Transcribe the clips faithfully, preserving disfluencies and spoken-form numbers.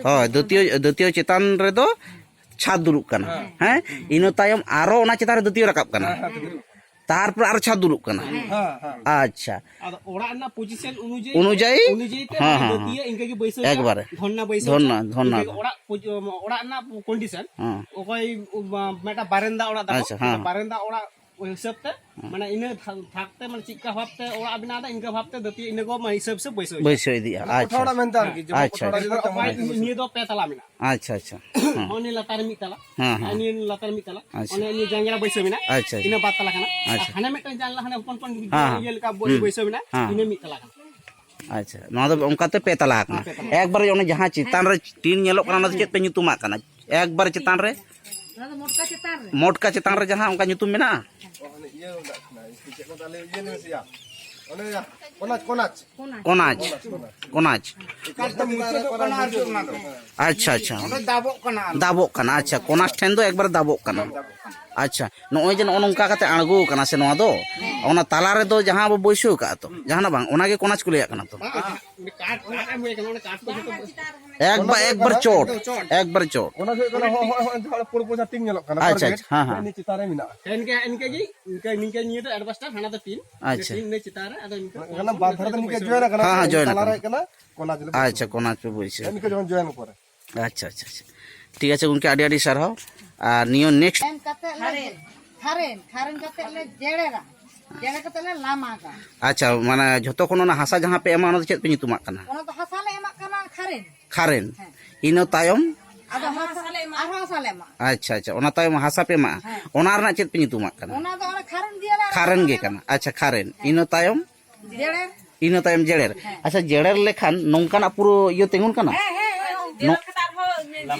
ᱦᱳᱭ, ᱫᱟᱹᱛᱭᱟᱹ, ᱫᱟᱹᱛᱭᱟᱹ ᱪᱮᱛᱟᱱ ᱨᱮᱫᱚ ᱪᱷᱟᱫᱽ ᱫᱩᱲᱩᱵ ᱠᱟᱱᱟ᱾ ᱦᱮᱸ, ᱤᱱᱟᱹ ᱛᱟᱭᱚᱢ ᱟᱨᱚ ᱚᱱᱟ ᱪᱮᱛᱟᱱ ᱨᱮ ᱫᱟᱹᱛᱭᱟᱹ ᱨᱟᱠᱟᱵ ᱠᱟᱱᱟ᱾ ᱛᱟᱨᱯᱚᱨᱮ ᱟᱨᱚ ᱪᱷᱟᱫᱽ ᱫᱩᱲᱩᱵ ᱠᱟᱱᱟ᱾ ᱟᱪᱪᱷᱟ᱾ ᱟᱫᱚ ᱚᱲᱟᱜ ᱨᱮᱱᱟᱜ ᱯᱚᱡᱤᱥᱚᱱ ᱚᱱᱩᱡᱟᱭᱤ, ᱚᱱᱩᱡᱟᱭᱤ? ᱚᱱᱩᱡᱟᱭᱤ ᱛᱮ ᱦᱮᱸ, ᱢᱟᱱᱮ ᱦᱮᱸ, ᱫᱟᱹᱛᱭᱟᱹ ᱦᱮᱸ᱾ ᱤᱱᱠᱟᱹ ᱜᱮ ᱵᱟᱹᱭᱥᱟᱹᱣ ᱮᱠᱵᱟᱨᱮ᱾ ᱫᱷᱚᱨᱱᱟ ᱵᱟᱹᱭᱥᱟᱹᱣ ᱫᱷᱚᱨᱱᱟ, ᱫᱷᱚᱨᱱᱟ᱾ ᱤᱱᱠᱟᱹ ᱜᱮ ᱚᱲᱟᱜ ᱯᱚᱡ-, ᱚᱲᱟᱜ ᱨᱮᱱᱟᱜ ᱠᱚᱱᱰᱤᱥᱚᱱ᱾ ᱦᱮᱸ᱾ ᱚᱠᱚᱭ, ᱢᱟ, ᱢᱤᱫᱴᱟᱝ ᱵᱟᱨᱮᱱᱫᱟ ᱚᱲᱟᱜ ᱛᱟᱠᱚ, ᱟᱪᱪᱷᱟ, ᱦᱮᱸ᱾ ᱵᱟᱨᱮᱱᱫᱟ ᱚᱲᱟᱜ ᱦᱤᱥᱟᱹᱵ ᱛᱮ, ᱦᱮᱸ᱾ ᱢᱟᱱᱮ ᱤᱱᱟᱹ ᱛᱷᱟ-, ᱛᱷᱟᱠ ᱛᱮ, ᱢᱟᱱᱮ ᱪᱮᱫᱠᱟ ᱵᱷᱟᱵ ᱛᱮ ᱚᱲᱟᱜ ᱵᱮᱱᱟᱣ ᱮᱫᱟ, ᱤᱱᱠᱟᱹ ᱵᱷᱟᱵ ᱛᱮ ᱫᱟᱹᱛᱭᱟᱹ ᱤᱱᱟᱹ ᱠᱚ, ᱢᱟᱱᱮ ᱦᱤᱥᱟᱹᱵ ᱦᱤᱥᱟᱹᱵ ᱵᱟᱹᱭᱥᱟᱹᱣ ᱤᱫᱤᱜᱼᱟ᱾ ᱵᱟᱹᱭᱥᱟᱹᱣ ᱤᱫᱤᱜᱼᱟ᱾ ᱠᱚᱴᱷᱟ ᱟᱪᱪᱷᱟ᱾ ᱚᱲᱟᱜ ᱢᱮᱱᱛᱮ ᱟᱨᱠᱤ, ᱡᱮᱢᱚᱱ ᱟᱪᱪᱷᱟ, ᱠᱚᱴᱷᱟ ᱚᱲᱟᱜ ᱟᱪᱪᱷᱟ᱾ ᱡᱮᱢᱚᱱ ᱚᱠᱚᱭ ᱱᱤᱭᱟᱹ ᱫᱚ ᱯᱮ ᱛᱟᱞᱟ ᱢᱮᱱᱟᱜᱼᱟ᱾ ᱟᱪᱪᱷᱟ, ᱟᱪᱪᱷᱟ᱾ ᱦᱮᱸ᱾ ᱦᱚᱸ, ᱱᱤᱭᱟᱹ ᱞᱟᱛᱟᱨ ᱨᱮ ᱢᱤᱫ ᱛᱟᱞᱟ᱾ ᱦᱮᱸ, ᱦᱮᱸ᱾ ᱟᱨ ᱱᱤᱭᱟᱹ ᱞᱟᱛᱟᱨ ᱨᱮ ᱢᱤᱫ ᱛᱟᱞᱟ᱾ ᱟᱪᱪᱷᱟ᱾ ᱤᱱᱟᱹ ᱵᱟᱨ ᱛᱟᱞᱟ ᱠᱟᱱᱟ᱾ ᱟᱪᱪᱷᱟ᱾ ᱟᱨ ᱦᱟᱱᱮ ᱢᱤᱫᱴᱟᱝ ᱡᱟᱱᱞᱟ, ᱦᱟᱱᱮ ᱦᱚᱯᱚᱱ ᱦᱚᱯᱚᱱ ᱦᱮᱸ, ᱦᱮᱸ᱾ ᱤᱭᱟᱹ ᱞᱮᱠᱟ ᱵᱟᱹᱭ-, ᱦᱩᱸ᱾ ᱵᱟᱹᱭᱥᱟᱹᱣ ᱢᱮᱱᱟᱜᱼᱟ, ᱦᱮᱸ᱾ ᱤᱱᱟᱹ ᱢᱤᱫ ᱛᱟᱞᱟ ᱠᱟᱱᱟ᱾ ᱟᱪᱪᱷᱟ, ᱱᱚᱣᱟ ᱫᱚ ᱚᱱᱠᱟᱛᱮ ᱯᱮ ᱛᱟᱞᱟ ᱟᱠᱟᱱᱟ᱾ ᱦᱮᱸ, ᱯᱮ ᱛᱟᱞᱟ᱾ ᱮᱠᱵᱟᱨᱮ ᱚᱱᱮ ᱡᱟᱦᱟᱸ ᱪᱮᱛᱟᱱ ᱨᱮ ᱴᱤᱱ ᱧᱮᱞᱚᱜ ᱠᱟᱱᱟ, ᱚᱱᱟ ᱫᱚ ᱪᱮᱫ ᱯᱮ ᱧᱩᱛᱩᱢᱟᱜ ᱠᱟᱱᱟ? ᱮᱠᱵᱟᱨᱮ ᱪᱮᱛᱟᱱ ᱨᱮ? ᱚᱱᱟ ᱫᱚ ᱢᱚᱴᱠᱟ ᱪᱮᱛᱟᱱ ᱨᱮ᱾ ᱢᱚᱴᱠᱟ ᱪᱮᱛᱟᱱ ᱨᱮ ᱡᱟᱦᱟᱸ ᱚᱱᱠᱟ ᱧᱩᱛᱩᱢ ᱢᱮᱱᱟᱜᱼᱟ? ᱚᱱᱮ ᱤᱭᱟᱹ ᱢᱮᱱᱟᱜ ᱠᱟᱱᱟ, ᱪᱮᱫ ᱠᱚ ᱛᱟᱞᱮ ᱤᱭᱟᱹ ᱞᱮ ᱢᱮᱥᱟᱭᱟ? ᱚᱱᱮ ᱠᱚᱱᱟᱪ, ᱠᱚᱱᱟᱪ᱾ ᱠᱚᱱᱟᱪ, ᱠᱚᱱᱟᱪ᱾ ᱮᱠᱟᱞ ᱛᱮ ᱢᱩᱪᱟᱹᱫᱚᱜ ᱠᱟᱱᱟ ᱟᱨ ᱪᱮᱫ ᱚᱱᱟ ᱫᱚ? ᱟᱪᱪᱷᱟ, ᱟᱪᱪᱷᱟ᱾ ᱚᱸᱰᱮ ᱫᱟᱵᱚᱜ ᱠᱟᱱᱟ ᱟᱨ ᱫᱟᱵᱚᱜ ᱠᱟᱱᱟ, ᱟᱪᱪᱷᱟ, ᱠᱚᱱᱟᱪ ᱴᱷᱮᱱ ᱫᱚ ᱮᱠᱵᱟᱨᱮ ᱫᱟᱵᱚᱜ ᱠᱟᱱᱟ᱾ ᱟᱪᱪᱷᱟ, ᱱᱚᱜᱼᱚᱭ ᱡᱮ ᱱᱚᱜᱼᱚ ᱱᱚᱝᱠᱟ ᱠᱟᱛᱮ ᱟᱬᱜᱚ ᱠᱟᱱᱟ ᱥᱮ ᱱᱚᱣᱟ ᱫᱚ, ᱚᱱᱟ ᱛᱟᱞᱟ ᱨᱮᱫᱚ ᱡᱟᱦᱟᱸ ᱵᱚ ᱵᱟᱹᱭᱥᱟᱹᱣ ᱠᱟᱜᱼᱟ ᱛᱚ, ᱡᱟᱦᱟᱱᱟᱜ ᱵᱟᱝ, ᱚᱱᱟ ᱜᱮ ᱠᱚᱱᱟᱪ ᱠᱚ ᱞᱟᱹᱭᱟᱜ ᱠᱟᱱᱟ ᱛᱚ? ᱚᱸᱰᱮ ᱠᱟᱴ, ᱠᱟᱴ ᱮᱢ ᱦᱩᱭ ᱠᱟᱱᱟ, ᱚᱸᱰᱮ ᱠᱟᱴ ᱠᱚ ᱡᱚᱛᱚ ᱮᱠᱵᱟᱨ, ᱮᱠᱵᱟᱨ ᱪᱚᱴ, ᱮᱠᱵᱟᱨ ᱪᱚᱴ᱾ ᱚᱱᱟ ᱫᱚ ᱦᱩᱭᱩᱜ ᱠᱟᱱᱟ, ᱦᱚᱸ, ᱦᱚᱸ, ᱦᱚᱸ, ᱡᱟᱦᱟᱸ ᱯᱩᱲ ᱯᱚᱪᱷᱟ ᱴᱤᱱ ᱧᱮᱞᱚᱜ ᱠᱟᱱᱟ, ᱟᱪᱪᱷᱟ, ᱛᱟᱨ ᱜᱮᱴ, ᱟᱪᱪᱷᱟ, ᱦᱮᱸ, ᱦᱮᱸ᱾ ᱤᱱᱟᱹ ᱪᱮᱛᱟᱱ ᱨᱮ ᱢᱮᱱᱟᱜᱼᱟ᱾ ᱤᱱᱠᱟᱹ, ᱤᱱᱠᱟᱹ ᱜᱮ, ᱤᱱᱠᱟᱹ, ᱱᱤᱝᱠᱟᱹ ᱱᱤᱭᱟᱹ ᱫᱚ ᱮᱰᱵᱟᱥᱴᱟᱨ, ᱦᱟᱱᱟ ᱫᱚ ᱴᱤᱱ᱾ ᱟᱪᱪᱷᱟ᱾ ᱴᱤᱱ ᱤᱱᱟᱹ ᱪᱮᱛᱟᱱ ᱨᱮ, ᱟᱫᱚ ᱤᱱᱠᱟᱹ ᱚᱱᱟ ᱠᱚᱱᱟᱪ ᱵᱟᱨ ᱫᱷᱟᱨᱮ ᱫᱚ ᱱᱤᱝᱠᱟᱹ ᱵᱟᱹᱭᱥᱟᱹᱣ ᱡᱚᱭᱮᱱ ᱟᱠᱟᱱᱟ᱾ ᱦᱮᱸ, ᱦᱮᱸ, ᱡᱚᱭᱮᱱ ᱛᱟᱞᱟ ᱨᱮ ᱟᱠᱟᱱᱟ᱾ ᱦᱩᱭᱩᱜ ᱠᱟᱱᱟ ᱠᱚᱱᱟᱪ ᱞᱮᱠᱟ᱾ ᱟᱪᱪᱷᱟ, ᱠᱚᱱᱟᱪ ᱯᱮ ᱵᱟᱹᱭᱥᱟᱹᱣ᱾ ᱤᱱᱠᱟᱹ ᱡᱚᱠᱷᱚᱱ ᱡᱚᱭᱮᱱ ᱯᱚᱨᱮ᱾ ᱟᱪᱪᱷᱟ, ᱟᱪᱪᱷᱟ, ᱟᱪᱪᱷᱟ᱾ ᱴᱷᱤᱠ ᱟᱪᱷᱮ ᱜᱚᱝᱠᱮ, ᱟᱹᱰᱤ ᱟᱹᱰᱤ ᱥᱟᱨᱦᱟᱣ᱾ ᱟᱨ ᱱᱤᱭᱟᱹ next ᱠᱷᱟᱨᱮᱱ ᱠᱟᱛᱮ ᱞᱮ, ᱠᱷᱟᱨᱮᱱ, ᱠᱷᱟᱨᱮᱱ ᱠᱟᱛᱮ ᱞᱮ ᱡᱮᱲᱮᱨᱟ, ᱡᱮᱲᱮᱨ ᱠᱟᱛᱮ ᱞᱮ ᱞᱟᱢᱟᱜᱟ᱾ ᱟᱪᱪᱷᱟ, ᱢᱟᱱᱮ ᱡᱷᱚᱛᱚ ᱠᱷᱚᱱ ᱚᱱᱟ ᱦᱟᱥᱟ ᱡᱟᱦᱟᱸ ᱯᱮ ᱮᱢᱟ, ᱚᱱᱟ ᱫᱚ ᱪᱮᱫ ᱯᱮ ᱧᱩᱛᱩᱢᱟᱜ ᱠᱟᱱᱟ? ᱚᱱᱟ ᱫᱚ ᱦᱟᱥᱟ ᱞᱮ ᱮᱢᱟᱜ ᱠᱟᱱᱟ, ᱠᱷᱟᱨᱮᱱ᱾ ᱠᱷᱟᱨᱮᱱ᱾ ᱦᱮᱸ᱾ ᱤᱱᱟᱹ ᱛᱟᱭᱚᱢ? ᱟᱫᱚ ᱦᱟᱥᱟ, ᱟᱨᱦᱚᱸ ᱦᱟᱥᱟ ᱞᱮ ᱮᱢᱟᱜᱼᱟ᱾ ᱟᱪᱪᱷᱟ, ᱟᱪᱪᱷᱟ, ᱚᱱᱟ ᱛᱟᱭᱚᱢ ᱦᱟᱥᱟ ᱯᱮ ᱮᱢᱟᱜᱼᱟ᱾ ᱦᱮᱸ᱾ ᱚᱱᱟ ᱨᱮᱱᱟᱜ ᱪᱮᱫ ᱯᱮ ᱧᱩᱛᱩᱢᱟᱜ ᱠᱟᱱᱟ? ᱚᱱᱟ ᱫᱚ ᱚᱱᱟ ᱠᱷᱟᱨᱮᱱ ᱫᱤᱭᱮ ᱞᱮ ᱠᱷᱟᱨᱮᱱ ᱜᱮ ᱠᱟᱱᱟ᱾ ᱟᱪᱪᱷᱟ, ᱠᱷᱟᱨᱮᱱ᱾ ᱦᱮᱸ᱾ ᱤᱱᱟᱹ ᱛᱟᱭᱚᱢ? ᱡᱮᱲᱮᱨ᱾ ᱤᱱᱟᱹ ᱛᱟᱭᱚᱢ ᱡᱮᱲᱮᱨ᱾ ᱦᱮᱸ᱾ ᱟᱪᱪᱷᱟ, ᱡᱮᱲᱮᱨ ᱞᱮᱠᱷᱟᱱ ᱱᱚᱝᱠᱟᱱᱟᱜ ᱯᱩᱨᱟᱹ ᱤᱭᱟᱹ ᱛᱤᱸᱜᱩᱱ ᱠᱟᱱᱟ? ᱦᱮᱸ, ᱦᱮᱸ, ᱦᱮᱸ᱾ ᱱᱚ-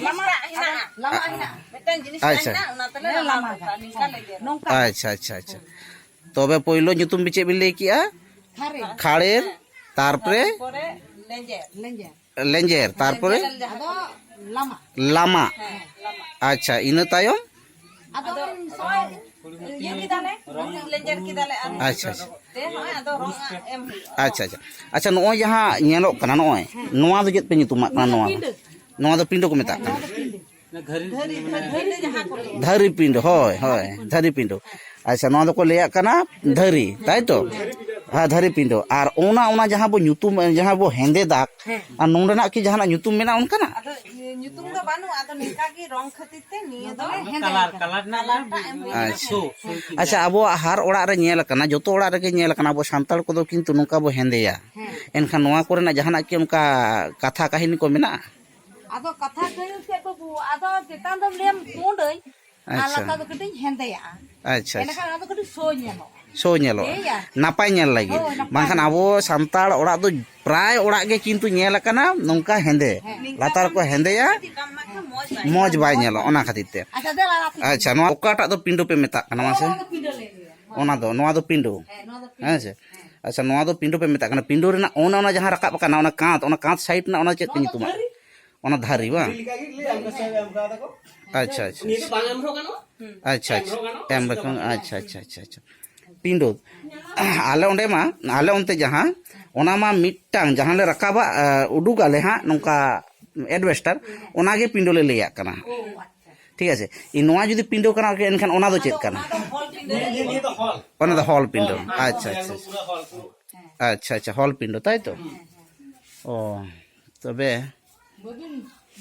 ᱞᱟᱢᱟ ᱦᱮᱱᱟᱜᱼᱟ᱾ ᱢᱤᱫᱴᱟᱝ ᱡᱤᱱᱤᱥ ᱟᱪᱪᱷᱟ᱾ ᱛᱟᱦᱮᱱᱟ, ᱚᱱᱟ ᱛᱮᱞᱮ ᱦᱮᱸ, ᱞᱟᱢᱟ ᱞᱟᱢᱟ ᱠᱟᱜᱼᱟ, ᱱᱤᱝᱠᱟ ᱞᱮ ᱜᱮᱫᱟ᱾ ᱱᱚᱝᱠᱟ᱾ ᱟᱪᱪᱷᱟ, ᱟᱪᱪᱷᱟ, ᱟᱪᱪᱷᱟ᱾ ᱛᱚᱵᱮ ᱯᱳᱭᱞᱳ ᱧᱩᱛᱩᱢ ᱪᱮᱫ ᱵᱤᱱ ᱞᱟᱹᱭ ᱠᱮᱜᱼᱟ? ᱠᱷᱟᱲᱮ᱾ ᱠᱷᱟᱲᱮᱨ, ᱛᱟᱨᱯᱚᱨᱮ? ᱛᱟᱨᱯᱚᱨᱮ ᱞᱮᱸᱡᱮᱨ᱾ ᱞᱮᱸᱡᱮᱨ᱾ ᱞᱮᱸᱡᱮᱨ, ᱛᱟᱨᱯᱚᱨᱮ? ᱞᱮᱸᱡᱮᱨ ᱡᱟᱦᱟᱸ ᱟᱫᱚ ᱞᱟᱢᱟ᱾ ᱞᱟᱢᱟ᱾ ᱦᱮᱸ, ᱞᱟᱢᱟ᱾ ᱟᱪᱪᱷᱟ, ᱤᱱᱟᱹ ᱛᱟᱭᱚᱢ? ᱟᱫᱚ ᱟᱫᱚ ᱥᱚᱭ᱾ ᱤᱭᱟᱹ ᱠᱮᱫᱟᱞᱮ, ᱞᱮᱸᱡᱮᱨ ᱠᱮᱫᱟᱞᱮ ᱟᱨ ᱟᱪᱪᱷᱟ, ᱟᱪᱪᱷᱟ᱾ ᱛᱮ ᱱᱚᱜᱼᱚᱭ ᱟᱫᱚ ᱨᱚᱝ ᱟᱜ ᱮᱢ ᱦᱩᱭᱩᱜᱼᱟ᱾ ᱟᱪᱪᱷᱟ, ᱟᱪᱪᱷᱟ᱾ ᱟᱪᱪᱷᱟ, ᱱᱚᱜᱼᱚᱭ ᱡᱟᱦᱟᱸ ᱧᱮᱞᱚᱜ ᱠᱟᱱᱟ, ᱱᱚᱜᱼᱚᱭ ᱱᱚᱣᱟ ᱫᱚ ᱪᱮᱫ ᱯᱮ ᱧᱩᱛᱩᱢᱟᱜ ᱠᱟᱱᱟ? ᱱᱚᱣᱟ ᱫᱚ, ᱯᱤᱸᱰᱟᱹ᱾ ᱱᱚᱣᱟ ᱫᱚ ᱯᱤᱸᱰᱟᱹ ᱠᱚ ᱢᱮᱛᱟᱜ ᱠᱟᱱᱟ᱾ ᱫᱷᱟᱹᱨᱤ, ᱫᱷᱟᱹᱨᱤ ᱡᱟᱦᱟᱸ ᱠᱚ ᱞᱟᱹᱭᱟ᱾ ᱫᱷᱟᱹᱨᱤ ᱯᱤᱸᱰᱟᱹ, ᱦᱳᱭ, ᱦᱳᱭ, ᱫᱷᱟᱹᱨᱤ ᱯᱤᱸᱰᱟᱹ᱾ ᱟᱪᱪᱷᱟ, ᱱᱚᱣᱟ ᱫᱚᱠᱚ ᱞᱟᱹᱭᱟᱜ ᱠᱟᱱᱟ ᱫᱷᱟᱹᱨᱤ, ᱛᱟᱭ ᱛᱚ? ᱦᱮᱸ, ᱫᱷᱟᱹᱨᱤ ᱯᱤᱸᱰᱟᱹ᱾ ᱟᱨ ᱚᱱᱟ, ᱚᱱᱟ ᱡᱟᱦᱟᱸ ᱵᱚ ᱧᱩᱛᱩᱢ, ᱡᱟᱦᱟᱸ ᱵᱚ ᱦᱮᱸᱫᱮ ᱫᱟᱜᱽ, ᱦᱮᱸ᱾ ᱟᱨ ᱱᱚᱸᱰᱮᱱᱟᱜ ᱠᱤ ᱡᱟᱦᱟᱱᱟᱜ ᱧᱩᱛᱩᱢ ᱢᱮᱱᱟᱜᱼᱟ ᱚᱱᱠᱟᱱᱟᱜ? ᱟᱫᱚ ᱤᱭᱟᱹ, ᱧᱩᱛᱩᱢ ᱫᱚ ᱵᱟᱹᱱᱩᱜᱼᱟ, ᱟᱫᱚ ᱱᱤᱝᱠᱟ ᱜᱮ ᱨᱚᱝ ᱠᱷᱟᱹᱛᱤᱨ ᱛᱮ ᱱᱤᱭᱟᱹ ᱫᱚ ᱦᱮᱸᱫᱮ ᱠᱟᱞᱟᱨ, ᱠᱟᱱᱟ᱾ ᱠᱟᱞᱟᱨ ᱨᱮᱱᱟᱜ ᱠᱟᱞᱟᱨ ᱴᱟᱜ ᱮᱢ ᱦᱩᱭᱩᱜᱼᱟ᱾ ᱟᱪᱪᱷᱟ᱾ ᱥᱳ, ᱥᱳ ᱴᱷᱤᱠ ᱟᱪᱪᱷᱟ, ᱜᱮᱭᱟ᱾ ᱟᱵᱚᱣᱟᱜ ᱦᱟᱨ ᱚᱲᱟᱜ ᱨᱮ ᱧᱮᱞ ᱟᱠᱟᱱᱟ, ᱡᱚᱛᱚ ᱚᱲᱟᱜ ᱨᱮᱜᱮ ᱧᱮᱞ ᱟᱠᱟᱱᱟ, ᱟᱵᱚ ᱥᱟᱱᱛᱟᱲ ᱠᱚᱫᱚ ᱠᱤᱱᱛᱩ ᱱᱚᱝᱠᱟ ᱵᱚ ᱦᱮᱸᱫᱮᱭᱟ᱾ ᱦᱮᱸ᱾ ᱮᱱᱠᱷᱟᱱ ᱱᱚᱣᱟ ᱠᱚᱨᱮᱱᱟᱜ ᱡᱟᱦᱟᱱᱟᱜ ᱠᱤ ᱚᱱᱠᱟ ᱠᱟᱛᱷᱟ ᱠᱟᱹᱦᱱᱤ ᱠᱚ ᱢᱮᱱᱟᱜᱼᱟ? ᱟᱫᱚ ᱠᱟᱛᱷᱟ ᱠᱟᱹᱦᱱᱤ ᱪᱮᱫ ᱵᱟᱹᱵᱩ, ᱟᱫᱚ ᱪᱮᱛᱟᱱ ᱫᱚᱢ ᱞᱟᱹᱭᱟᱢ ᱯᱩᱸᱰᱟᱹᱧ, ᱟᱨ ᱟᱪᱪᱷᱟ᱾ ᱞᱟᱛᱟᱨ ᱫᱚ ᱠᱟᱹᱴᱤᱡ ᱦᱮᱸᱫᱮᱭᱟᱜᱼᱟ᱾ ᱟᱪᱪᱷᱟ, ᱟᱪᱪᱷᱟ᱾ ᱮᱸᱰᱮᱠᱷᱟᱱ ᱚᱱᱟ ᱫᱚ ᱠᱟᱹᱴᱤᱡ ᱥᱳ ᱧᱮᱞᱚᱜᱼᱟ᱾ ᱥᱳ ᱧᱮᱞᱚᱜᱼᱟ᱾ ᱴᱷᱤᱠ ᱜᱮᱭᱟ? ᱱᱟᱯᱟᱭ ᱧᱮᱞ ᱞᱟᱹᱜᱤᱫ᱾ ᱦᱳᱭ, ᱱᱟᱯᱟᱭ ᱵᱟᱝᱠᱷᱟᱱ ᱧᱮᱞ᱾ ᱟᱵᱚ ᱥᱟᱱᱛᱟᱲ ᱚᱲᱟᱜ ᱫᱚ ᱯᱨᱟᱭ ᱚᱲᱟᱜ ᱜᱮ ᱠᱤᱱᱛᱩ ᱧᱮᱞ ᱟᱠᱟᱱᱟ ᱱᱚᱝᱠᱟ ᱦᱮᱸᱫᱮ᱾ ᱦᱮᱸ᱾ ᱞᱟᱛᱟᱨ ᱠᱚ ᱦᱮᱸᱫᱮᱭᱟ, ᱢᱚᱡᱽ ᱵᱟᱭ ᱧᱮᱞᱚᱜᱼᱟ, ᱚᱱᱟ ᱠᱷᱟᱹᱛᱤᱨ ᱛᱮ᱾ ᱟᱪᱪᱷᱟ, ᱫᱮᱞᱟ, ᱞᱟᱛᱟᱨ ᱟᱪᱪᱷᱟ, ᱱᱚᱣᱟ ᱚᱠᱟᱴᱟᱜ ᱫᱚ ᱯᱤᱸᱰᱟᱹ ᱯᱮ ᱢᱮᱛᱟᱜ ᱠᱟᱱᱟ, ᱢᱟᱥᱮ? ᱚᱱᱟ ᱫᱚ ᱯᱤᱸᱰᱟᱹ ᱞᱮ ᱞᱟᱹᱭᱟ᱾ ᱦᱳᱭ᱾ ᱚᱱᱟ ᱫᱚ, ᱱᱚᱣᱟ ᱫᱚ ᱯᱤᱸᱰᱟᱹ᱾ ᱦᱮᱸ, ᱱᱚᱣᱟ ᱫᱚ ᱯᱤᱸᱰᱟᱹ᱾ ᱦᱮᱸ ᱥᱮ? ᱦᱮᱸ᱾ ᱟᱪᱪᱷᱟ, ᱱᱚᱣᱟ ᱫᱚ ᱯᱤᱸᱰᱟᱹ ᱯᱮ ᱢᱮᱛᱟᱜ ᱠᱟᱱᱟ᱾ ᱯᱤᱸᱰᱟᱹ ᱨᱮᱱᱟᱜ ᱚᱱᱟ, ᱚᱱᱟ ᱡᱟᱦᱟᱸ ᱨᱟᱠᱟᱵ ᱟᱠᱟᱱᱟ, ᱚᱱᱟ ᱠᱟᱸᱛ, ᱚᱱᱟ ᱠᱟᱸᱛ ᱥᱟᱭᱤᱰ ᱨᱮᱱᱟᱜ ᱚᱱᱟ ᱪᱮᱫ ᱯᱮ ᱱᱚᱣᱟ ᱫᱚ ᱧᱩᱛᱩᱢᱟ? ᱫᱷᱟᱹᱨᱤ᱾ ᱚᱱᱟ ᱫᱷᱟᱹᱨᱤ, ᱵᱟᱝ? ᱫᱷᱤᱨᱤ ᱞᱮᱠᱟ ᱜᱮ ᱞᱟᱹᱭ ᱟᱢ ᱠᱟᱱᱟ, ᱥᱮ ᱟᱢ ᱠᱟᱱᱟ ᱛᱟᱠᱚ᱾ ᱟᱪᱪᱷᱟ, ᱟᱪᱪᱷᱟ, ᱱᱤᱭᱟᱹ ᱫᱚ ᱟᱪᱪᱷᱟ᱾ ᱵᱟᱝ ᱮᱢ ᱨᱮᱦᱚᱸ ᱜᱟᱱᱚᱜᱼᱟ᱾ ᱟᱪᱪᱷᱟ, ᱮᱢ ᱟᱪᱪᱷᱟ᱾ ᱨᱮᱦᱚᱸ ᱜᱟᱱᱚᱜᱼᱟ, ᱮᱢ ᱚᱥᱩᱵᱤᱫᱷᱟ ᱨᱮᱠᱷᱟᱱ, ᱵᱟᱹᱱᱩᱜᱼᱟ᱾ ᱟᱪᱪᱷᱟ, ᱟᱪᱪᱷᱟ, ᱟᱪᱪᱷᱟ, ᱟᱪᱪᱷᱟ᱾ ᱯᱤᱸᱰᱟᱹ᱾ ᱟᱞᱮ ᱚᱸᱰᱮ ᱢᱟ, ᱟᱞᱮ ᱚᱱᱛᱮ ᱡᱟᱦᱟᱸ, ᱚᱱᱟ ᱢᱟ ᱢᱤᱫᱴᱟᱝ ᱡᱟᱦᱟᱸ ᱞᱮ ᱨᱟᱠᱟᱵᱟ, ᱮ, ᱩᱰᱩᱠ ᱟᱞᱮ ᱦᱟᱸᱜ ᱱᱚᱝᱠᱟ ᱮᱰᱵᱮᱥᱴᱟᱨ, ᱚᱱᱟ ᱜᱮ ᱯᱤᱸᱰᱟᱹ ᱞᱮ ᱞᱟᱹᱭᱟᱜ ᱠᱟᱱᱟ᱾ ᱚ, ᱟᱪᱪᱷᱟ᱾ ᱴᱷᱤᱠ ᱟᱪᱷᱮ? ᱤ, ᱱᱚᱣᱟ ᱡᱩᱫᱤ ᱯᱤᱸᱰᱟᱹ ᱠᱟᱱᱟ, ᱮᱱᱠᱷᱟᱱ ᱚᱱᱟ ᱫᱚ ᱪᱮᱫ ᱟᱫᱚ ᱠᱟᱱᱟ? ᱚᱱᱟ ᱫᱚ ᱦᱚᱞ ᱯᱤᱸᱰᱟᱹ᱾ ᱱᱤᱭᱟᱹ, ᱱᱤᱭᱟᱹ ᱫᱚ ᱦᱚᱞ᱾ ᱚᱱᱟ ᱫᱚ ᱦᱚᱞ ᱯᱤᱸᱰᱟᱹ᱾ ᱦᱚᱞ, ᱟᱪᱪᱷᱟ, ᱟᱪᱪᱷᱟ᱾ ᱯᱩᱨᱟᱹ ᱦᱚᱞ ᱯᱩᱨᱟᱹ᱾ ᱟᱪᱪᱷᱟ, ᱟᱪᱪᱷᱟ, ᱦᱚᱞ ᱯᱤᱸᱰᱟᱹ, ᱛᱟᱭ ᱛᱚ? ᱦᱮᱸ, ᱦᱮᱸ᱾ ᱚ, ᱛᱚᱵᱮ ᱵᱟᱹᱵᱤᱱ,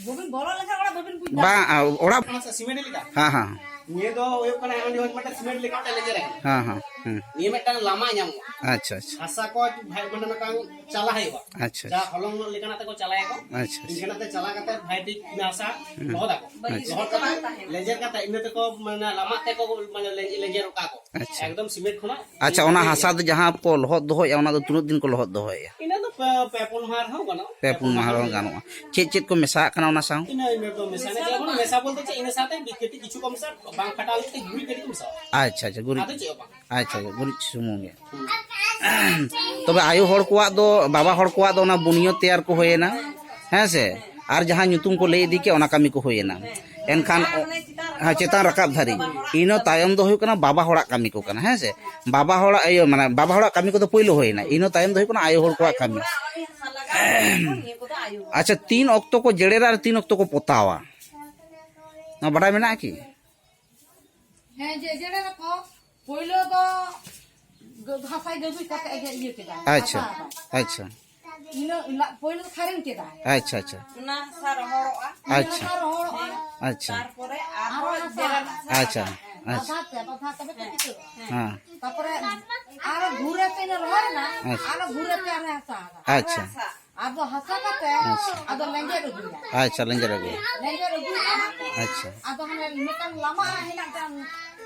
ᱵᱟᱹᱵᱤᱱ ᱵᱚᱞᱚ ᱞᱮᱱᱠᱷᱟᱱ ᱚᱲᱟᱜ ᱵᱟᱹᱵᱤᱱ ᱵᱩᱡᱽ ᱵᱟᱝ, ᱫᱟᱲᱮᱭᱟᱜᱼᱟ᱾ ᱟ, ᱚᱲᱟᱜ ᱚᱱᱟ ᱥᱤᱢᱮᱱᱴ ᱞᱮᱠᱟ? ᱦᱮᱸ, ᱦᱮᱸ᱾ ᱱᱤᱭᱟᱹ ᱫᱚ ᱦᱩᱭᱩᱜ ᱠᱟᱱᱟ, ᱱᱚᱜᱼᱚᱭ ᱡᱮᱢᱚᱱ ᱢᱤᱫᱴᱟᱝ ᱥᱤᱢᱮᱱᱴ ᱞᱮᱠᱟ ᱢᱤᱫᱴᱟᱝ ᱞᱮᱭᱟᱨ ᱟᱠᱟᱱᱟ᱾ ᱦᱮᱸ, ᱦᱮᱸ, ᱦᱩᱸ᱾ ᱱᱤᱭᱟᱹ ᱢᱤᱫᱴᱟᱝ ᱞᱟᱢᱟ ᱧᱟᱢᱚᱜᱼᱟ᱾ ᱟᱪᱪᱷᱟ, ᱟᱪᱪᱷᱟ᱾ ᱦᱟᱥᱟ ᱠᱚ ᱵᱷᱟᱭ-, ᱢᱟᱱᱮ ᱢᱤᱫᱴᱟᱝ ᱪᱟᱞᱟ ᱦᱩᱭᱩᱜᱼᱟ᱾ ᱟᱪᱪᱷᱟ, ᱡᱟ ᱟᱪᱪᱷᱟ᱾ ᱦᱚᱞᱚᱝ ᱞᱮᱠᱟᱱᱟᱜ ᱛᱮᱠᱚ ᱪᱟᱞᱟᱭᱟᱠᱚ᱾ ᱟᱪᱪᱷᱟ, ᱟᱪᱪᱷᱟ᱾ ᱤᱱᱠᱟᱹᱱᱟᱜ ᱛᱮ ᱪᱟᱞᱟ ᱠᱟᱛᱮ ᱵᱷᱟᱭ ᱴᱷᱤᱠ ᱚᱱᱟ ᱦᱟᱥᱟ ᱦᱩᱸ᱾ ᱞᱚᱦᱚᱫᱟᱠᱚ᱾ ᱟᱪᱪᱷᱟ᱾ ᱞᱚᱦᱚᱫ ᱠᱟᱛᱮ ᱞᱮᱸᱡᱮᱨ ᱠᱟᱛᱮ ᱤᱱᱟᱹ ᱛᱮᱠᱚ ᱢᱟᱱᱮ ᱞᱟᱢᱟᱜ ᱛᱮᱠᱚ ᱢᱟᱱᱮ ᱞᱮᱸᱡᱮᱨ ᱜᱚᱫ ᱠᱟᱜᱼᱟ ᱠᱚ᱾ ᱟᱪᱪᱷᱟ᱾ ᱮᱠᱫᱚᱢ ᱥᱤᱢᱮᱱᱴ ᱠᱷᱚᱱᱟᱜ ᱟᱪᱪᱷᱟ, ᱚᱱᱟ ᱦᱟᱥᱟ ᱫᱚ ᱡᱟᱦᱟᱸ ᱠᱚ ᱞᱚᱦᱚᱫ ᱫᱚᱦᱚᱭᱮᱫᱼᱟ, ᱚᱱᱟ ᱫᱚ ᱛᱤᱱᱟᱹᱜ ᱫᱤᱱ ᱠᱚ ᱞᱚᱦᱚᱫ ᱫᱚᱦᱚᱭᱮᱫᱼᱟ? ᱤᱱᱟᱹ ᱫᱚ ᱯᱮ, ᱯᱮ ᱯᱩᱱ ᱢᱟᱦᱟ ᱨᱮᱦᱚᱸ ᱜᱟᱱᱚᱜᱼᱟ᱾ ᱯᱮ ᱯᱩᱱ ᱢᱟᱦᱟ ᱨᱮᱦᱚᱸ ᱜᱟᱱᱚᱜᱼᱟ᱾ ᱪᱮᱫ ᱪᱮᱫ ᱠᱚ ᱢᱮᱥᱟᱣᱟᱜ ᱠᱟᱱᱟ ᱚᱱᱟ ᱥᱟᱶ? ᱤᱱᱟᱹ, ᱤᱱᱟᱹ ᱫᱚ ᱢᱮᱥᱟ ᱱᱟ, ᱡᱮᱢᱚᱱ ᱢᱮᱥᱟ ᱵᱚᱞᱛᱮ ᱪᱮᱫ, ᱤᱱᱟᱹ ᱥᱟᱶᱛᱮ ᱠᱟᱹᱴᱤᱡ ᱠᱤᱪᱷᱩ ᱠᱚ ᱢᱮᱥᱟ, ᱵᱟᱝ ᱯᱷᱟᱴᱟᱣ ᱞᱟᱹᱜᱤᱫ ᱛᱮ ᱜᱩᱨᱤᱡ ᱠᱟᱹᱴᱤᱡ ᱠᱚ ᱢᱮᱥᱟᱣᱟ᱾ ᱟᱪᱪᱷᱟ, ᱟᱪᱪᱷᱟ, ᱜᱩᱨᱤᱡ᱾ ᱟᱫᱚ ᱪᱮᱫ ᱦᱚᱸ ᱵᱟᱝ᱾ ᱟᱪᱪᱷᱟ, ᱟᱪᱪᱷᱟ, ᱜᱩᱨᱤᱡ ᱥᱩᱢᱩᱝ ᱜᱮ᱾ ᱦᱩᱸ᱾ ᱛᱚᱵᱮ ᱟᱭᱳ ᱦᱚᱲ ᱠᱚᱣᱟᱜ ᱫᱚ, ᱵᱟᱵᱟ ᱦᱚᱲ ᱠᱚᱣᱟᱜ ᱫᱚ ᱚᱱᱟ ᱵᱩᱱᱤᱭᱟᱹᱫ ᱛᱮᱭᱟᱨ ᱠᱚ ᱦᱩᱭᱮᱱᱟ, ᱦᱮᱸ ᱥᱮ? ᱟᱨ ᱡᱟᱦᱟᱸ ᱧᱩᱛᱩᱢ ᱠᱚ ᱞᱟᱹᱭ ᱤᱫᱤ ᱠᱮᱫ, ᱚᱱᱟ ᱠᱟᱹᱢᱤ ᱠᱚ ᱦᱩᱭᱮᱱᱟ᱾ ᱮᱱᱠᱷᱟᱱ ᱚᱱᱮ ᱪᱮᱛᱟᱱ ᱨᱮ ᱦᱮᱸ, ᱪᱮᱛᱟᱱ ᱨᱟᱠᱟᱵ ᱫᱷᱟᱹᱨᱤᱡ᱾ ᱤᱱᱟᱹ ᱛᱟᱭᱚᱢ ᱫᱚ ᱦᱩᱭᱩᱜ ᱠᱟᱱᱟ ᱵᱟᱵᱟ ᱦᱚᱲᱟᱜ ᱠᱟᱹᱢᱤ ᱠᱚ ᱠᱟᱱᱟ, ᱦᱮᱸ ᱥᱮ? ᱵᱟᱵᱟ ᱦᱚᱲᱟᱜ, ᱤᱭᱟᱹ, ᱢᱟᱱᱮ, ᱵᱟᱵᱟ ᱦᱚᱲᱟᱜ ᱠᱟᱹᱢᱤ ᱠᱚᱫᱚ ᱯᱳᱭᱞᱳ ᱦᱩᱭᱱᱟ, ᱤᱱᱟᱹ ᱛᱟᱭᱚᱢ ᱫᱚ ᱦᱩᱭᱩᱜ ᱠᱟᱱᱟ ᱟᱭᱳ ᱦᱚᱲ ᱠᱚᱣᱟᱜ ᱠᱟᱹᱢᱤ᱾ ᱟᱪᱪᱷᱟ, ᱛᱤᱱ ᱚᱠᱛᱚ ᱠᱚ ᱡᱮᱲᱮᱨᱟ ᱟᱨ ᱛᱤᱱ ᱚᱠᱛᱚ ᱠᱚ ᱯᱚᱛᱟᱣᱟ, ᱱᱚᱣᱟ ᱵᱟᱰᱟᱭ ᱢᱮᱱᱟᱜᱼᱟ ᱠᱤ? ᱦᱮᱸ, ᱡᱮ ᱡᱮᱲᱮᱨ ᱟᱠᱚ, ᱯᱳᱭᱞᱳ ᱫᱚ ᱜ-, ᱦᱟᱥᱟᱭ ᱜᱟᱹᱜᱩᱡ ᱠᱟᱛᱮ ᱜᱮ ᱤᱭᱟᱹ ᱠᱮᱫᱟ, ᱟᱪᱪᱷᱟ, ᱦᱟᱥᱟ ᱫᱚ᱾ ᱟᱪᱪᱷᱟ᱾ ᱤᱱᱟᱹ ᱞᱟ-, ᱯᱳᱭᱞᱳ ᱫᱚ ᱛᱷᱟᱨᱤᱝ ᱠᱮᱫᱟ᱾ ᱟᱪᱪᱷᱟ, ᱟᱪᱪᱷᱟ᱾ ᱚᱱᱟ ᱦᱟᱥᱟ ᱨᱚᱦᱚᱲᱚᱜᱼᱟ᱾ ᱟᱪᱪᱷᱟ᱾ ᱦᱟᱥᱟ ᱨᱚᱦᱚᱲᱚᱜᱼᱟ᱾ ᱟᱪᱪᱷᱟ᱾ ᱛᱟᱨᱯᱚᱨᱮ ᱟᱨᱦᱚᱸ ᱟᱨᱦᱚᱸ ᱦᱟᱥᱟ᱾ ᱡᱮᱨᱮᱲ ᱦᱟᱥᱟ᱾ ᱟᱪᱪᱷᱟ, ᱦᱮᱸ, ᱟᱪᱪᱷᱟ᱾ ᱵᱟᱫᱷᱟ ᱛᱮ, ᱵᱟᱫᱷᱟ ᱛᱚᱵᱮ ᱛᱚ ᱦᱮᱸ᱾ ᱴᱤᱠᱟᱹᱜᱼᱟ᱾ ᱦᱮᱸ᱾ ᱛᱟᱨᱯᱚᱨᱮ ᱟᱨᱦᱚᱸ ᱜᱷᱩᱨᱮ ᱛᱮ ᱨᱚᱦᱚᱭᱮᱱᱟ, ᱟᱪᱪᱷᱟ᱾ ᱟᱨᱦᱚᱸ ᱜᱷᱩᱨᱮ ᱛᱮ ᱟᱨᱦᱚᱸ ᱦᱟᱥᱟ ᱟᱫᱟ᱾ ᱟᱪᱪᱷᱟ᱾ ᱟᱫᱚ ᱦᱟᱥᱟ ᱠᱟᱛᱮ, ᱟᱪᱪᱷᱟ᱾ ᱟᱫᱚ ᱞᱮᱸᱡᱮᱨ ᱟᱹᱜᱩᱭᱟ᱾ ᱟᱪᱪᱷᱟ, ᱞᱮᱸᱡᱮᱨ ᱟᱹᱜᱩᱭᱟ᱾ ᱞᱮᱸᱡᱮᱨ ᱟᱹᱜᱩᱭᱟ᱾ ᱟᱪᱪᱷᱟ᱾ ᱟᱫᱚ ᱦᱟᱱᱮ ᱢᱤᱫᱴᱟᱝ ᱞᱟᱢᱟ ᱦᱮᱱᱟᱜ ᱢᱤᱫᱴᱟᱝ,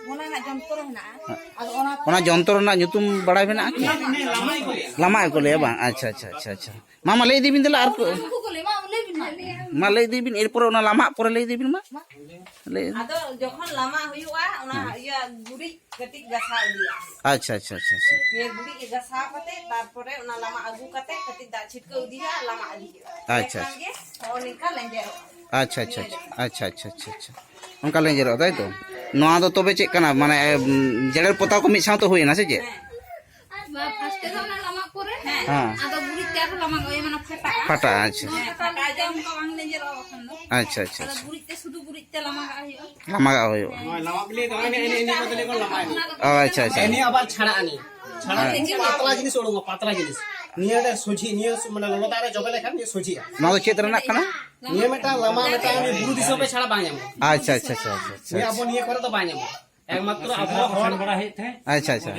ᱚᱱᱟ ᱨᱮᱱᱟᱜ ᱡᱚᱱᱛᱨᱚ ᱦᱮᱱᱟᱜᱼᱟ᱾ ᱟᱫᱚ ᱚᱱᱟ ᱚᱱᱟ ᱡᱚᱱᱛᱨᱚ ᱨᱮᱱᱟᱜ ᱧᱩᱛᱩᱢ ᱵᱟᱲᱟᱭ ᱢᱮᱱᱟᱜᱼᱟ ᱠᱤ? ᱞᱟᱢᱟ ᱜᱮᱠᱚ ᱞᱟᱹᱭᱟ ᱵᱟᱝ? ᱟᱪᱪᱷᱟ, ᱟᱪᱪᱷᱟ, ᱟᱪᱪᱷᱟ, ᱟᱪᱪᱷᱟ᱾ ᱢᱟ, ᱢᱟ, ᱞᱟᱹᱭ ᱤᱫᱤ ᱵᱤᱱ ᱫᱮᱞᱟ ᱟᱨ ᱠᱚ᱾ ᱩᱱᱠᱩ ᱠᱚ ᱞᱟᱹᱭᱟ, ᱢᱟ, ᱞᱟᱹᱭ ᱵᱤᱱ ᱢᱟ᱾ ᱢᱟ, ᱞᱟᱹᱭ ᱤᱫᱤ ᱵᱤᱱ, ᱮᱨᱯᱚᱨᱮ ᱚᱱᱟ ᱞᱟᱢᱟᱜ ᱯᱚᱨᱮ ᱞᱟᱹᱭ ᱤᱫᱤ ᱵᱤᱱ ᱢᱟ᱾ ᱞᱟᱹᱭ ᱤᱫᱤ᱾ ᱟᱫᱚ ᱡᱚᱠᱷᱚᱱ ᱞᱟᱢᱟ ᱦᱩᱭᱩᱜᱼᱟ, ᱚᱱᱟ ᱦᱮᱸ᱾ ᱤᱭᱟᱹ ᱜᱩᱨᱤᱡ ᱠᱟᱹᱴᱤᱡ ᱜᱟᱥᱟᱣ ᱤᱫᱤᱭᱟ᱾ ᱟᱪᱪᱷᱟ, ᱟᱪᱪᱷᱟ, ᱟᱪᱪᱷᱟ, ᱟᱪᱪᱷᱟ᱾ ᱱᱤᱭᱟᱹ ᱜᱩᱨᱤᱡ ᱜᱟᱥᱟᱣ ᱠᱟᱛᱮ, ᱛᱟᱨᱯᱚᱨᱮ ᱚᱱᱟ ᱞᱟᱢᱟ ᱟᱹᱜᱩ ᱠᱟᱛᱮ, ᱠᱟᱹᱴᱤᱡ ᱫᱟᱜ ᱪᱷᱤᱴᱠᱟᱹᱣ ᱤᱫᱤᱭᱟ, ᱞᱟᱢᱟ ᱤᱫᱤ ᱦᱩᱭᱩᱜᱼᱟ᱾ ᱟᱪᱪᱷᱟ, ᱮᱸᱰᱮᱠᱷᱟᱱ ᱟᱪᱪᱷᱟ᱾ ᱜᱮ ᱦᱚᱸᱜᱼᱚ ᱱᱤᱝᱠᱟ ᱞᱮᱸᱡᱮᱨᱚᱜᱼᱟ᱾ ᱟᱪᱪᱷᱟ, ᱟᱪᱪᱷᱟ, ᱱᱤᱭᱟᱹ ᱟᱪᱪᱷᱟ, ᱡᱟᱭᱜᱟ᱾ ᱟᱪᱪᱷᱟ, ᱟᱪᱪᱷᱟ, ᱟᱪᱪᱷᱟ᱾ ᱚᱱᱠᱟ ᱞᱮᱸᱡᱮᱨᱚᱜᱼᱟ, ᱛᱟᱭ ᱛᱚ? ᱱᱚᱣᱟ ᱫᱚ ᱛᱚᱵᱮ ᱪᱮᱫ ᱠᱟᱱᱟ? ᱢᱟᱱᱮ, ᱮᱢ, ᱡᱮᱨᱮᱲ ᱯᱚᱛᱟᱣ ᱠᱚ ᱢᱤᱫ ᱥᱟᱶᱛᱮ ᱦᱩᱭᱮᱱᱟ ᱥᱮ ᱪᱮᱫ? ᱦᱮᱸ᱾ ᱵᱟ, ᱯᱷᱟᱥᱴᱮ ᱫᱚ ᱚᱱᱟ ᱞᱟᱢᱟᱜ ᱯᱚᱨᱮ, ᱦᱮᱸ᱾ ᱦᱮᱸ᱾ ᱟᱫᱚ ᱜᱩᱨᱤᱡ ᱛᱮ ᱟᱨᱦᱚᱸ ᱞᱟᱢᱟᱜ ᱦᱩᱭᱩᱜᱼᱟ, ᱢᱟᱱᱮ ᱯᱷᱟᱴᱟᱜᱼᱟ᱾ ᱯᱷᱟᱴᱟᱜᱼᱟ, ᱟᱪᱪᱷᱟ᱾ ᱦᱮᱸ, ᱯᱷᱟᱴᱟᱜᱼᱟ, ᱡᱮ ᱚᱱᱠᱟ ᱵᱟᱝ ᱞᱮᱸᱡᱮᱨᱚᱜᱼᱟ ᱵᱟᱠᱷᱟᱱ ᱫᱚ᱾ ᱟᱪᱪᱷᱟ, ᱟᱪᱪᱷᱟ, ᱟᱫᱚ ᱟᱪᱪᱷᱟ᱾ ᱜᱩᱨᱤᱡ ᱛᱮ ᱥᱩᱫᱷᱩ ᱜᱩᱨᱤᱡ ᱛᱮ ᱞᱟᱢᱟᱜᱟᱜ ᱦᱩᱭᱩᱜᱼᱟ᱾ ᱞᱟᱢᱟᱜᱟᱜ ᱦᱩᱭᱩᱜᱼᱟ᱾ ᱦᱳᱭ, ᱞᱟᱢᱟᱜ ᱵᱤᱞᱤ ᱫᱚ ᱚᱱᱮ ᱮᱱᱮ ᱮᱱᱮ ᱠᱚᱛᱮ ᱞᱮ ᱞᱟᱢᱟᱜ ᱮᱫᱟ᱾ ᱚ, ᱟᱪᱪᱷᱟ, ᱟᱪᱪᱷᱟ᱾ ᱱᱤᱭᱟᱹ ᱟᱵᱟᱨ ᱪᱷᱟᱲᱟᱜᱼᱟ ᱱᱤᱭᱟᱹ᱾ ᱪᱷᱟᱲᱟ ᱦᱮᱸ᱾ ᱞᱮᱠᱷᱟᱱ ᱯᱟᱛᱞᱟ ᱡᱤᱱᱤᱥ ᱩᱰᱩᱝᱚᱜᱼᱟ, ᱯᱟᱛᱞᱟ ᱡᱤᱱᱤᱥ᱾ ᱱᱤᱭᱟᱹ ᱨᱮ ᱥᱚᱡᱷᱮ, ᱱᱤᱭᱟᱹ ᱥᱚ-, ᱢᱟᱱᱮ ᱞᱚᱞᱚ ᱫᱟᱜ ᱨᱮ ᱡᱚᱵᱮ ᱞᱮᱠᱷᱟᱱ ᱱᱤᱭᱟᱹ ᱥᱚᱡᱷᱮᱜᱼᱟ᱾ ᱱᱚᱣᱟ ᱫᱚ ᱪᱮᱫ ᱨᱮᱱᱟᱜ ᱠᱟᱱᱟ? ᱱᱤᱭᱟᱹ ᱢᱤᱫᱴᱟᱝ ᱞᱟᱢᱟ, ᱢᱤᱫᱴᱟᱝ ᱩᱱᱤ ᱵᱩᱨᱩ ᱫᱤᱥᱚᱢ ᱨᱮ ᱪᱷᱟᱲᱟ ᱵᱟᱝ ᱧᱟᱢᱚᱜᱼᱟ᱾ ᱟᱪᱪᱷᱟ, ᱟᱪᱪᱷᱟ, ᱟᱪᱪᱷᱟ, ᱟᱪᱪᱷᱟ, ᱱᱤᱭᱟᱹ ᱟᱪᱪᱷᱟ᱾ ᱟᱵᱚ ᱱᱤᱭᱟᱹ ᱠᱚᱨᱮ ᱫᱚ ᱵᱟᱝ ᱧᱟᱢᱚᱜᱼᱟ᱾ ᱮᱠᱢᱟᱛᱨᱚ ᱟᱵᱚ ᱦᱚᱲ᱾ ᱟᱪᱪᱷᱟ, ᱟᱪᱪᱷᱟ᱾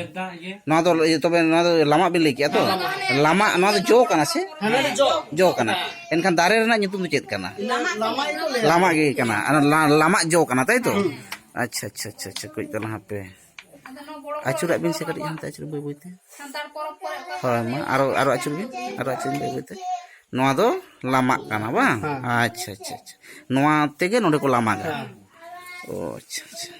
ᱱᱚᱣᱟ ᱫᱚ ᱤᱭᱟᱹ, ᱛᱚᱵᱮ ᱱᱚᱣᱟ ᱫᱚ ᱞᱟᱢᱟᱜ ᱵᱤᱱ ᱞᱟᱹᱭ ᱠᱮᱜᱼᱟ ᱛᱚ? ᱦᱮᱸ, ᱞᱟᱢᱟᱜ᱾ ᱞᱟᱢᱟᱜ, ᱱᱚᱣᱟ ᱫᱚ ᱡᱚ ᱠᱟᱱᱟ ᱥᱮ? ᱦᱮᱸ, ᱱᱚᱣᱟ ᱫᱚ ᱡᱚ᱾ ᱡᱚ ᱠᱟᱱᱟ᱾ ᱦᱮᱸ᱾ ᱮᱱᱠᱷᱟᱱ ᱫᱟᱨᱮ ᱨᱮᱱᱟᱜ ᱧᱩᱛᱩᱢ ᱫᱚ ᱪᱮᱫ ᱠᱟᱱᱟ? ᱞᱟᱢᱟᱜ ᱜᱮᱠᱚ ᱞᱟᱹᱭᱟ᱾ ᱞᱟᱢᱟᱜ ᱜᱮ ᱠᱟᱱᱟ᱾ ᱚᱱᱟ ᱞᱟ-, ᱞᱟᱢᱟᱜ ᱡᱚ ᱠᱟᱱᱟ, ᱛᱟᱭ ᱛᱚ? ᱦᱩᱸ᱾ ᱟᱪᱪᱷᱟ, ᱟᱪᱪᱷᱟ, ᱟᱪᱪᱷᱟ, ᱟᱪᱪᱷᱟ, ᱠᱟᱹᱡ ᱛᱟᱞᱟᱝ ᱦᱟᱯᱮ᱾ ᱟᱫᱚ ᱱᱚᱣᱟ ᱵᱚᱲᱚ ᱵᱚᱲᱚ ᱟᱹᱪᱩᱨᱟᱜ ᱵᱤᱱ ᱥᱮ ᱠᱟᱹᱴᱤᱡ ᱦᱟᱱᱛᱮ ᱟᱹᱪᱩᱨ ᱵᱟᱹᱭ ᱵᱟᱹᱭ ᱛᱮ᱾ ᱥᱟᱱᱛᱟᱲ ᱯᱚᱨᱚᱵᱽ ᱠᱚᱨᱮ ᱚᱠᱟ ᱦᱳᱭ, ᱢᱟ, ᱟᱨᱚ, ᱟᱨᱚ ᱟᱹᱪᱩᱨ ᱵᱤᱱ, ᱟᱨᱚ ᱟᱹᱪᱩᱨ ᱵᱤᱱ ᱵᱟᱹᱭ ᱵᱟᱹᱭ ᱛᱮ᱾ ᱱᱚᱣᱟ ᱫᱚ ᱞᱟᱢᱟᱜ ᱠᱟᱱᱟ, ᱵᱟᱝ? ᱦᱮᱸ᱾ ᱟᱪᱪᱷᱟ, ᱟᱪᱪᱷᱟ, ᱟᱪᱪᱷᱟ᱾ ᱱᱚᱣᱟ ᱛᱮᱜᱮ ᱱᱚᱰᱮ ᱠᱚ ᱞᱟᱢᱟᱜᱟ᱾ ᱦᱮᱸ᱾ ᱚ, ᱟᱪᱪᱷᱟ, ᱟᱪᱪᱷᱟ᱾